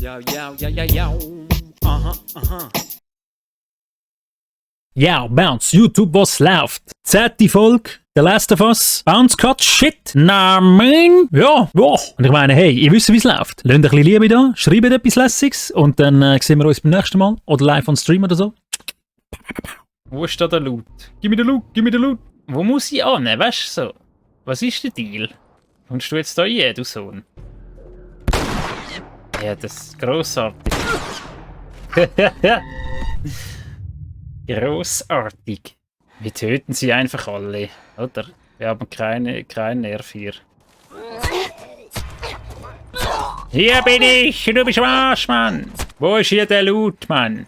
Ja, ja, ja, ja, ja. Aha, aha. Ja, Bounce, YouTube, was läuft? 10. Folge, The Last of Us, Bounce Cut, shit, na mein, ja, boah. Und ich meine, hey, ihr wisst, wie es läuft. Lasst ein bisschen Liebe da, schreibt etwas Lässiges und dann sehen wir uns beim nächsten Mal oder live on Stream oder so. Wo ist da der Loot? Gib mir den Loot, gib mir den Loot. Wo muss ich an, weißt du so? Was ist der Deal? Kommst du jetzt da rein, du Sohn? Ja, das ist grossartig. Grossartig. Wir töten sie einfach alle, oder? Wir haben keinen Nerv hier. Hier bin ich, du bist am Arsch, Mann. Wo ist hier der Loot, Mann?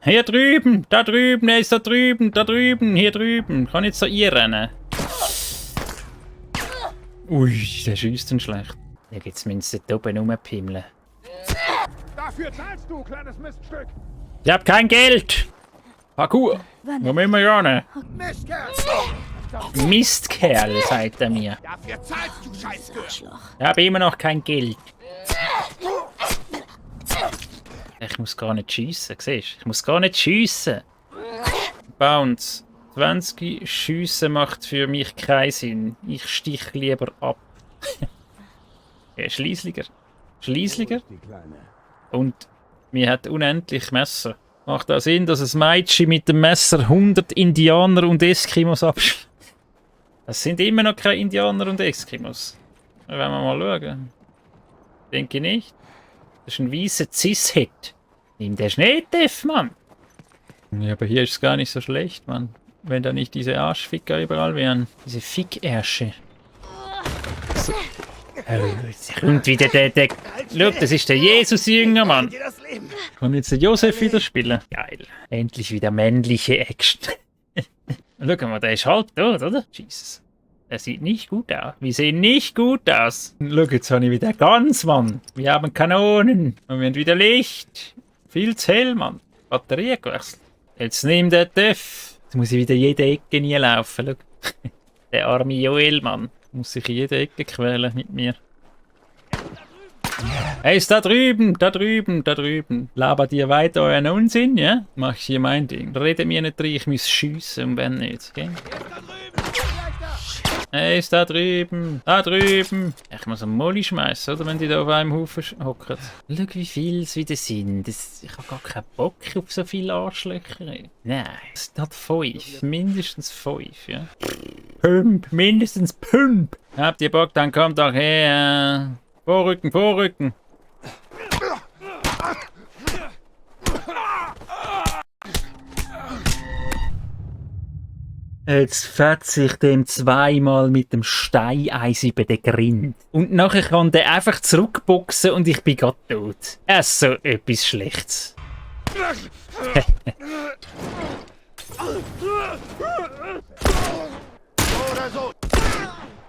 Hier drüben, er ist da drüben, hier drüben. Kann jetzt so rennen. Ui, der schießt dann schlecht. Da geht's mindestens da oben rumpimmeln. Dafür zahlst du, kleines Miststück! Ich hab kein Geld! Parkour! Wo müssen wir ran? Mistkerl! Mistkerl, sagt er mir. Dafür zahlst du, Scheißgürtel! Ich habe immer noch kein Geld. Ich muss gar nicht schiessen, siehst du? Ich muss gar nicht schiessen. Bounce. 20 Schiessen macht für mich keinen Sinn. Ich stich lieber ab. Ja, Schliessliger. Und mir hat unendlich Messer. Macht auch Sinn, dass ein Mädchen mit dem Messer 100 Indianer und Eskimos abschlägt. Es sind immer noch keine Indianer und Eskimos. Wenn wir mal schauen. Denke ich nicht. Das ist ein weißer Cis-Hit. Nimm den Schneetiff, Mann. Ja, aber hier ist es gar nicht so schlecht, Mann. Wenn da nicht diese Arschficker überall wären. Diese Fickärsche. So. Jetzt kommt wieder der. Schau, das ist der Jesus-Jünger, Mann. Kann jetzt der Josef wieder spielen? Geil. Endlich wieder männliche Action. Schau mal, der ist halb tot, oder? Jesus. Der sieht nicht gut aus. Wir sehen nicht gut aus. Schau, jetzt habe ich wieder ganz, Mann. Wir haben Kanonen. Und wir haben wieder Licht. Viel zu hell, Mann. Batterie gewechselt. Jetzt nimm den Töff. Jetzt muss ich wieder jede Ecke nie laufen. Schau. Der arme Joel, Mann. Muss sich in jede Ecke quälen mit mir. Hey, ist da drüben. Labert ihr weiter euren Unsinn, ja? Mach ich hier mein Ding. Redet mir nicht rein, ich muss schiessen und wenn nicht, okay? Hey, ist da drüben. Ich muss einen Molly schmeißen, oder? Wenn die da auf einem Haufen hocken. Schau, wie viel es wieder sind. Ich habe gar keinen Bock auf so viele Arschlöcher. Nein, es sind halt 5. Mindestens 5, ja? Mindestens 5. Habt ihr Bock, dann kommt doch her. Vorrücken. Jetzt fetze ich dem zweimal mit dem Steineis über den Grind. Und nachher kann der einfach zurückboxen und ich bin grad tot. Es ist so etwas Schlechtes.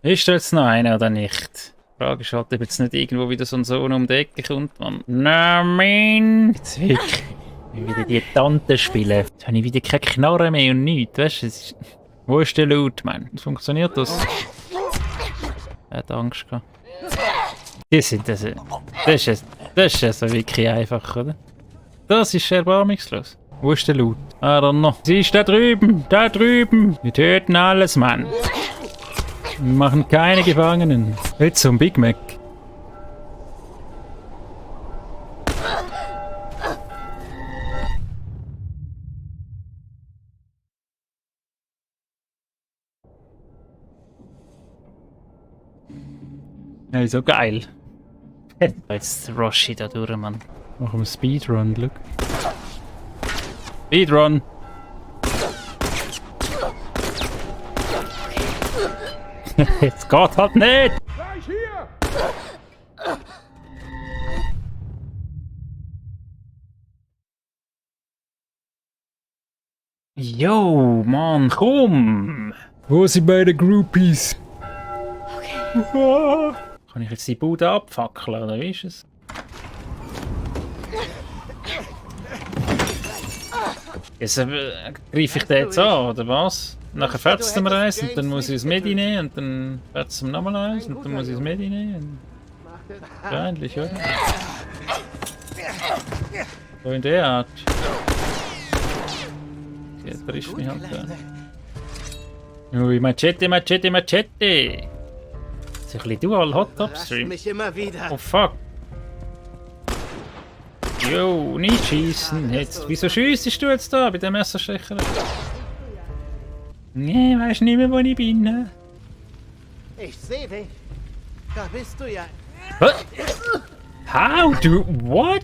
Ist da jetzt noch einer oder nicht? Die Frage ist halt, ob jetzt nicht irgendwo wieder so ein Sohn um die Ecke kommt, Mann. Nein! Jetzt wirklich. Ich will wieder die Tante spielen. Jetzt habe ich wieder keine Knarre mehr und nichts, weißt du? Wo ist der Loot, Mann? Funktioniert das? Er hat Angst gehabt. Das ist also wirklich einfach, oder? Das ist erbarmungslos. Wo ist der Loot? I don't know. Sie ist da drüben. Wir töten alles, Mann. Wir machen keine Gefangenen. Jetzt zum Big Mac. Ja, so geil. Jetzt Roshi da durch, Mann. Machen wir Speedrun, look. Speedrun! Jetzt geht halt nicht! Gleich hier! Yo, Mann, komm! Wo sind meine Groupies? Okay. Kann ich jetzt die Bude abfackeln, oder wie ist es? Jetzt greife ich den jetzt an, oder was? Nachher fetzt er mir eins und dann muss ich das Medi nehmen und dann fetzt er mir nochmal eins und dann muss ich das Medi nehmen. Wahrscheinlich, oder? So in der Art. Jetzt trifft mich halt an. Ui, Machete, Machete, Machete! So ein bisschen Dual Hot Top Stream. Mich immer wieder. Oh fuck. Jo, nicht schießen jetzt. Wieso schiessest du jetzt da bei der Messerstecher? Nee, weißt nicht mehr, wo ich bin. Ne? Ich sehe dich. Da bist du ja. How du. What?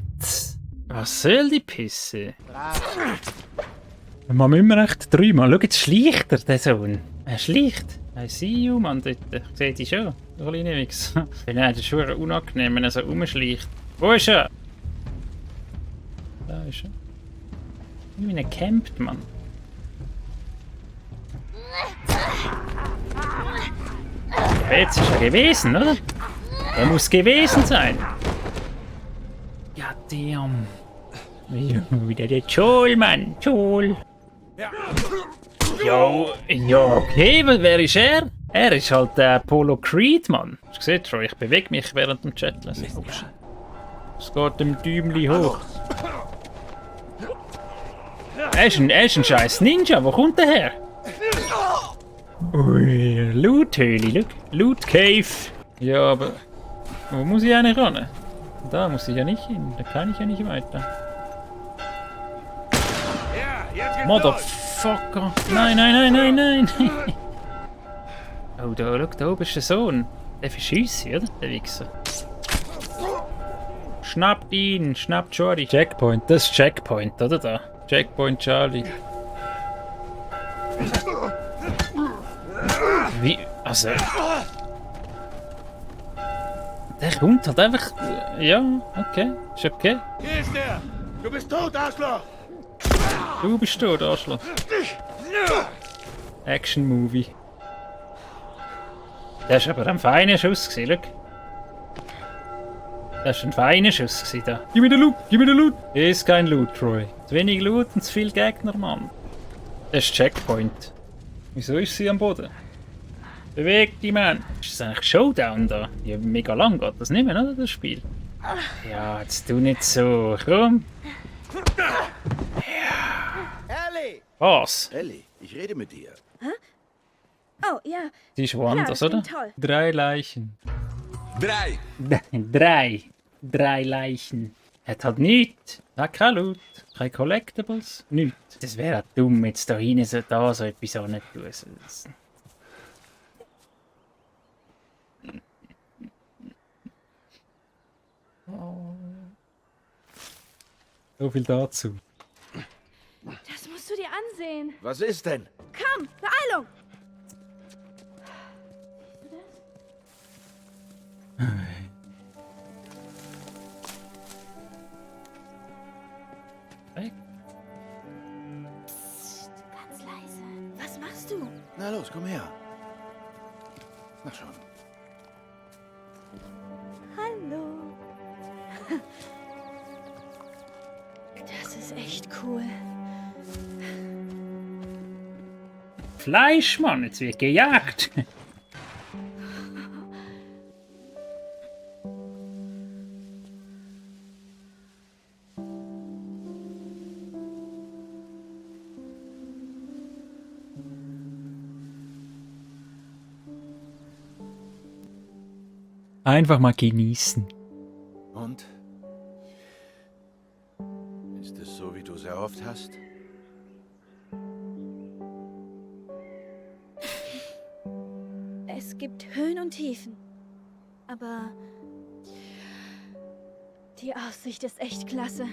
Was soll die Pisse? Man müssen wir echt dreimal. Schau, jetzt schleicht er, der Sohn. Er schleicht. I see you, Mann, dort. Ich sehe dich schon. Du kleine Wichs. Nein, das ist schon unangenehm, wenn er so rumschleicht. Wo ist er? Da ist er. Wie er campt, Mann. Ja, jetzt ist er gewesen, oder? Er muss gewesen sein. Ja, damn. Wieder der Joel, Mann. Joel. Ja, okay, wer ist er? Er ist halt der Apollo Creed, Mann. Hast du gesehen, Troy? Ich bewege mich während dem Chat. Es geht dem Däumli hoch. Er ist ein scheiß Ninja. Wo kommt der her? Ui, Loot-Höhle, Loot Cave. Ja, aber wo muss ich eigentlich ran? Da muss ich ja nicht hin. Da kann ich ja nicht weiter. Motherfucker! Nein, nein, nein, nein, nein! Oh, da oben ist der Sohn. Der verschießt, oder? Der Wichser. Schnappt ihn, schnappt Charlie. Checkpoint, das ist Checkpoint, oder da? Checkpoint Charlie. Wie? Also. Der kommt halt einfach. Ja, okay. Ist okay. Hier ist er! Du bist tot, Arschloch! Du bist tot, Arschloch. Action-Movie. Das war aber ein feiner Schuss, schau. Das war ein feiner Schuss da. Gib mir den Loot, gib mir den Loot. Ist kein Loot, Troy. Zu wenig Loot und zu viel Gegner, Mann. Das ist Checkpoint. Wieso ist sie am Boden? Beweg dich, Mann. Ist das eigentlich Showdown da? Ja, mega lang geht das nicht mehr, oder, das Spiel? Ja, jetzt tu nicht so. Komm. Ellie! Was? Ellie, ich rede mit dir. Oh, ja. Die ist woanders, Ja, das oder? klingt toll. 3 Leichen. 3. 3 Leichen. Hat halt nichts. Hat kein Loot. Keine Collectibles. Nichts. Das wäre dumm, jetzt da hinten so etwas auch nicht tun. So viel dazu. Das musst du dir ansehen. Was ist denn? Komm, Beeilung! Hey. Psst, ganz leise. Was machst du? Na los, komm her. Na schon. Hallo. Das ist echt cool. Fleisch, Mann, jetzt wird gejagt. Einfach mal genießen. Und? Ist es so, wie du es erhofft hast? Es gibt Höhen und Tiefen. Aber die Aussicht ist echt klasse.